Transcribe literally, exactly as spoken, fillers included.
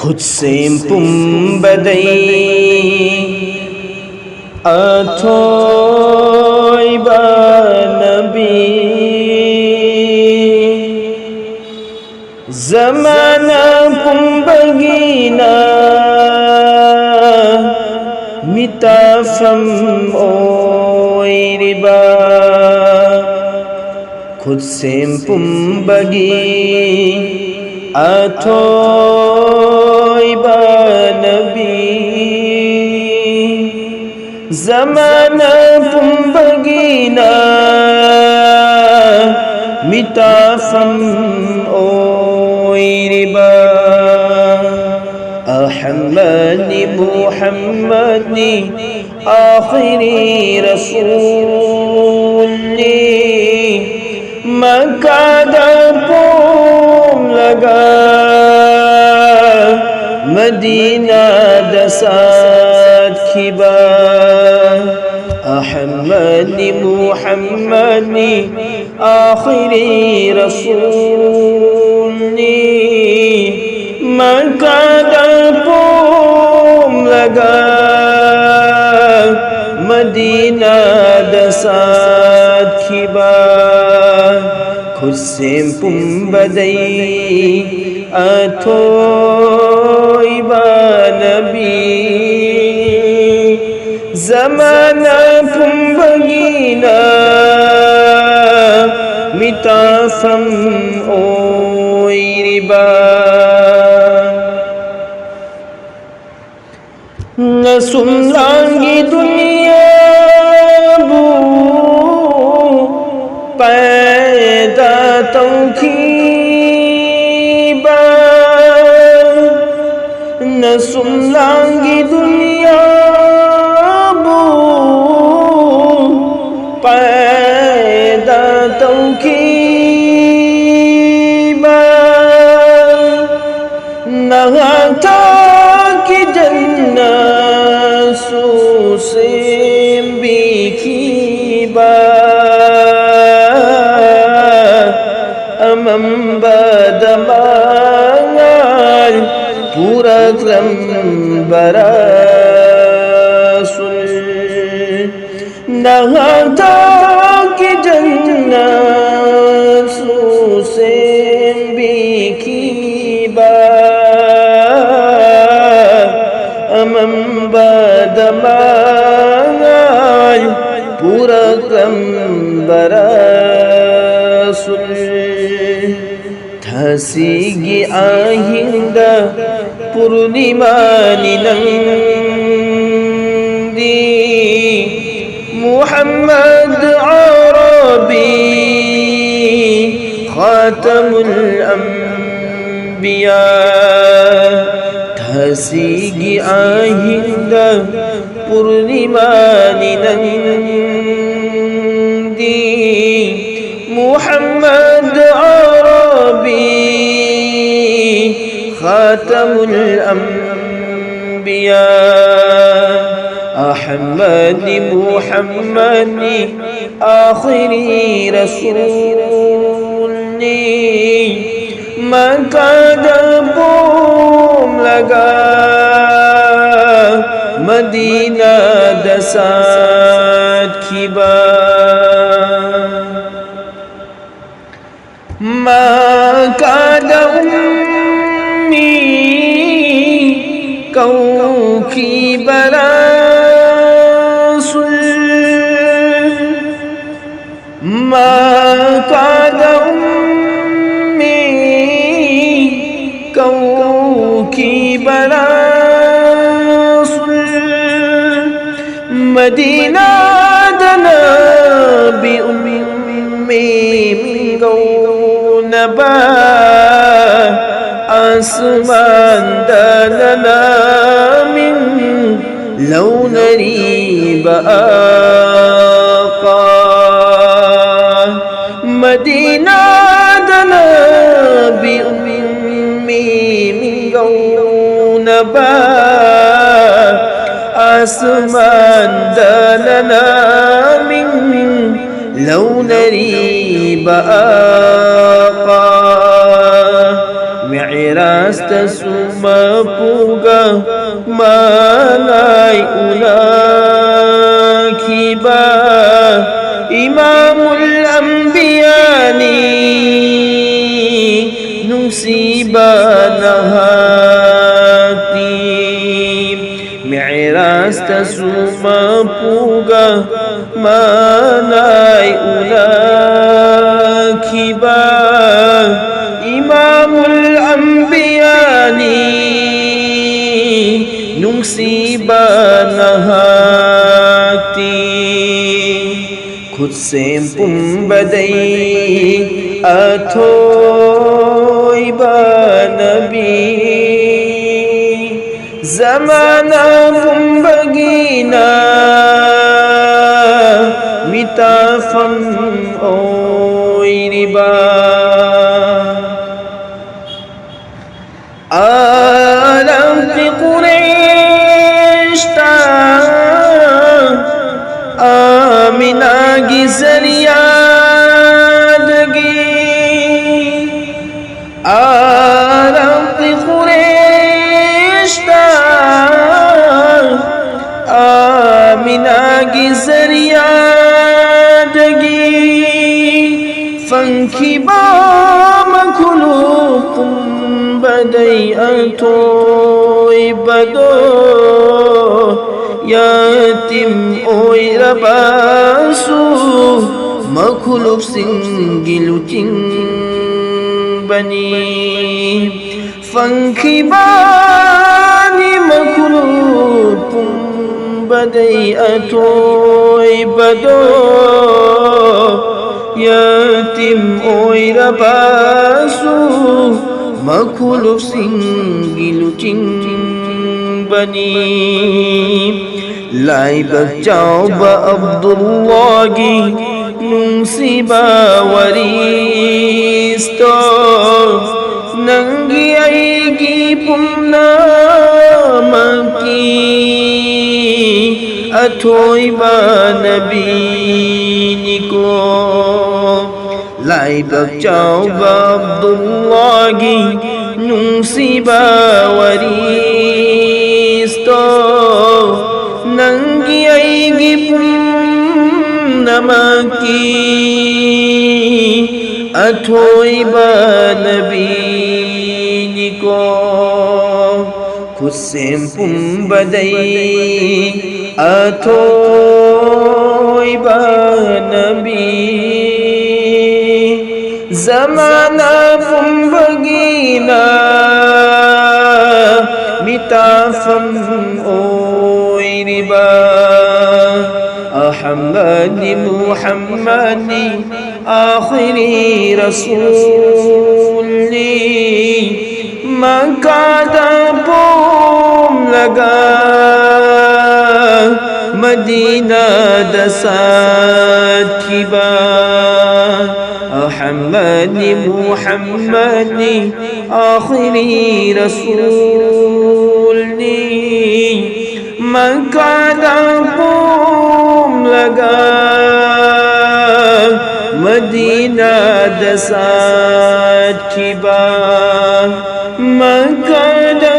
ꯈꯨꯠꯁꯦꯝ ꯄꯨꯝꯕꯗꯩ ꯑꯊꯣꯏꯕ ꯅꯕꯤ, ꯖꯃꯥꯅ ꯄꯨꯝꯕꯒꯤꯅ ꯃꯤꯇꯥꯐꯝ ꯑꯣꯏꯔꯤꯕ, ꯈꯨꯠꯁꯦꯝ ꯄꯨꯝꯕꯒꯤ ꯑꯊꯣꯏꯕ ꯅꯕꯤ, ꯖꯃꯥꯅ ꯄꯨꯝꯕꯒꯤꯅ ꯃꯤꯇꯥꯐꯝ ꯑꯣꯏꯔꯤꯕ ꯑꯍꯃꯗꯅꯤ ꯃꯨꯍꯝꯃꯗꯅꯤ ꯑꯥꯈꯤꯔꯤ ꯔꯁꯨꯜꯅꯤ꯫ ꯃꯛꯀꯥꯗ ꯄꯣꯝꯂꯒ ꯃꯗꯤꯅꯥꯗ ꯆꯠꯈꯤꯕ ꯑꯍꯃꯗꯅꯤ ꯃꯨꯍꯝꯃꯗꯅꯤ ꯑꯥꯈꯤꯔꯤ ꯔꯁꯨꯜꯅꯤ꯫ ꯃꯛꯀꯥꯗ ꯄꯣꯝꯂꯒ ꯃꯗꯤꯅꯥꯗ ꯆꯠꯈꯤꯕ ꯈꯨꯠꯁꯦꯝ ꯄꯨꯝꯕꯗꯩ ꯑꯊꯣꯏꯕ ꯅꯕꯤ, ꯖꯃꯥꯅ ꯄꯨꯝꯕꯒꯤꯅ ꯃꯤꯇꯥꯐꯝ ꯑꯣꯏꯔꯤꯕ, ꯅꯁꯨꯝꯂꯥꯡꯒꯤ ꯗꯨꯅꯤꯌꯥꯕꯨ ꯄꯥꯏꯗ ꯇꯧꯈꯤꯕ, ꯅꯁꯨꯝꯂꯥꯡꯒꯤ ꯗꯨꯅꯤꯌꯥꯕꯨ ꯄꯥꯏꯗ ꯇꯧꯈꯤꯕ, ꯅꯍꯥꯛ ꯊꯥꯛꯀꯤ ꯖꯟꯅꯠꯁꯨ ꯁꯦꯝꯕꯤꯈꯤꯕ, ꯑꯃꯝꯕꯗ ꯃꯉꯥꯜ ꯄꯨꯔꯛꯈꯤꯕ, ꯄꯨꯔꯛꯂꯝꯕ ꯔꯁꯨꯜ, ꯅꯍꯥꯛꯇꯒꯤ ꯖꯟꯅꯠꯁꯨ ꯁꯦꯝꯕꯤꯈꯤꯕ, ꯑꯃꯝꯕꯗ ꯃꯉꯥꯜ ꯄꯨꯔꯛꯂꯝꯕ ꯔꯁꯨꯜ꯫ ꯊꯥꯁꯤꯒꯤ ꯑꯍꯤꯡꯗ ꯄꯨꯔꯅꯤꯃꯥꯅꯤ ꯅꯪꯗꯤ, ꯃꯨꯍꯝꯃꯗ ꯑꯔꯕꯤ, ꯈꯥꯇꯃꯨꯜ ꯑꯝꯕꯤꯌꯥ꯫ ꯊꯥꯁꯤꯒꯤ ꯑꯍꯤꯡꯗ ꯄꯨꯔꯅꯤꯃꯥꯅꯤ ꯅꯪꯗꯤ, ꯃꯨꯍꯝꯃꯗ ꯑꯔꯕꯤ, ꯈꯥꯇꯃꯨꯜ ꯑꯝꯕꯤꯌꯥ꯫ ꯑꯍꯃꯗꯅꯤ ꯃꯨꯍꯝꯃꯗꯅꯤ ꯑꯥꯈꯤꯔꯤ ꯔꯁꯨꯜꯅꯤ꯫ ꯃꯛꯀꯥꯗ ꯄꯣꯝꯂꯒ ꯃꯗꯤꯅꯥꯗ ꯁꯥꯠꯈꯤꯕ, ꯃꯛꯀꯥꯗ ꯎꯝꯃꯤ ꯀꯧꯈꯤꯕ ꯔꯁꯨꯜ꯫ ꯃꯛꯀꯥꯗ ꯎꯝꯃꯤ ꯀꯧꯈꯤꯕ ꯔꯁꯨꯜ, ꯃꯗꯤꯅꯥꯗ ꯅꯕꯤ ꯎꯝꯃꯤ ꯃꯤꯡꯒꯧꯅꯕ, ꯑꯁꯃꯥꯟꯗ ꯅꯅ ꯃꯤꯡ ꯂꯧꯅꯔꯤꯕ ꯑꯥꯀꯥ꯫ ꯃꯗꯤꯅꯥꯗ ꯅꯕꯤ ꯎꯝꯃꯤ ꯃꯤꯡꯒꯧꯅꯕ, ꯑꯁꯃꯥꯟꯗ ꯅꯅ ꯃꯤꯡ ꯂꯧꯅꯔꯤꯕ ꯑꯥꯀꯥ꯫ ꯃꯤꯔꯥꯖꯇꯁꯨ ꯃꯄꯨꯒ ꯃꯅꯥꯏ ꯎꯅꯈꯤꯕ ꯏꯃꯥꯃꯨꯜ ꯑꯝꯕꯤꯌꯥꯅꯤ ꯅꯨꯡꯁꯤꯕ ꯅꯍꯥꯛꯇꯤ꯫ ꯃꯤꯔꯥꯖꯇꯁꯨ ꯃꯄꯨꯒ ꯃꯅꯥꯏ ꯎꯅꯈꯤꯕ ꯏꯃꯥꯃꯨꯜ ꯑꯝꯕꯤꯌꯥꯅꯤ ꯅꯨꯡꯁꯤꯕ ꯅꯍꯥꯛꯇꯤ꯫ ꯈꯨꯠꯁꯦꯝ ꯄꯨꯝꯕꯗꯩ ꯑꯊꯣꯏꯕ ꯅꯕꯤ, ꯖꯃꯥꯅ ꯄꯨꯝꯕꯒꯤꯅ ꯃꯤꯇꯥꯐꯝ ꯑꯣꯏꯔꯤꯕ ꯑꯔꯝ ꯀꯨꯔꯦꯁꯇ ꯑꯃꯤꯅꯥꯒꯤ ꯖꯔꯤꯌꯥꯗꯒꯤ ꯑꯔꯝ ꯀꯨꯔꯦꯁꯇ ꯑꯃꯤꯅꯥꯒꯤ ꯖꯔꯤꯌꯥꯗꯒꯤ ꯐꯪꯈꯤꯕ ꯃꯈꯨꯂꯨ ꯄꯨꯝꯕꯗꯩ ꯑꯊꯣꯏꯕꯗꯣ ꯌꯥꯇꯤꯝ ꯑꯣꯏꯔꯕꯁꯨ ꯃꯈꯨꯂꯨꯞꯁꯤꯡꯒꯤ ꯂꯨꯆꯤꯡꯕꯅꯤ꯫ ꯐꯪꯈꯤꯕꯅꯤ ꯃꯈꯨꯂꯨ ꯄꯨꯝꯕꯗꯩ ꯑꯊꯣꯏꯕꯗꯣ ꯌꯥꯇꯤꯝ ꯑꯣꯏꯔꯕꯁꯨ ꯃꯈꯨꯂꯨꯞꯁꯤꯡꯒꯤ ꯂꯨꯆꯤꯡꯕꯅꯤ꯫ ꯂꯥꯏꯕꯛ ꯆꯥꯎꯕ ꯑꯕꯗꯨꯜꯂꯥꯒꯤ ꯅꯨꯡꯁꯤꯕ ꯋꯥꯔꯤꯁꯇꯣ ꯅꯪꯒꯤ ꯑꯩꯒꯤ ꯄꯨꯝꯅꯃꯛꯀꯤ ꯑꯊꯣꯏꯕ ꯅꯕꯤꯅꯤꯀꯣ꯫ ꯂꯥꯏꯕꯛ ꯆꯥꯎꯕ ꯑꯕꯗꯨꯜꯂꯥꯒꯤ ꯅꯨꯡꯁꯤꯕ ꯋꯥꯔꯤꯁꯇꯣ, ꯅꯪꯒꯤ ꯑꯩꯒꯤ ꯄꯨꯝꯅꯃꯛꯀꯤ ꯑꯊꯣꯏꯕ ꯅꯕꯤꯅꯤꯀꯣ꯫ ꯈꯨꯠꯁꯦꯝ ꯄꯨꯝꯕꯗꯩ ꯑꯊꯣꯏꯕ ꯅꯕꯤ꯫ ꯖꯃꯥꯅ ꯄꯨꯝꯕꯒꯤꯅ ꯃꯤꯇꯥꯐꯝ ꯑꯣꯏꯔꯤꯕ ꯑꯍꯃꯗꯤ ꯃꯨꯍꯝꯃꯗꯤ ꯑꯥꯈꯤꯔꯤ ꯔꯁꯨꯜꯅꯤ꯫ ꯃꯛꯀꯥꯗ ꯄꯣꯝꯂꯒ ꯃꯗꯤꯅꯥꯗ ꯁꯥꯠꯈꯤꯕ ꯑꯍꯃꯗꯤ ꯃꯨꯍꯝꯃꯗꯤ ꯑꯥꯈꯤꯔꯤ ꯔꯁꯨꯜꯅꯤ꯫ ꯃꯛꯀꯥꯗ ꯄꯣꯝꯂꯒ ꯃꯗꯤꯅꯥꯗ ꯁꯥꯠꯈꯤꯕ ꯃꯛꯀꯥꯗ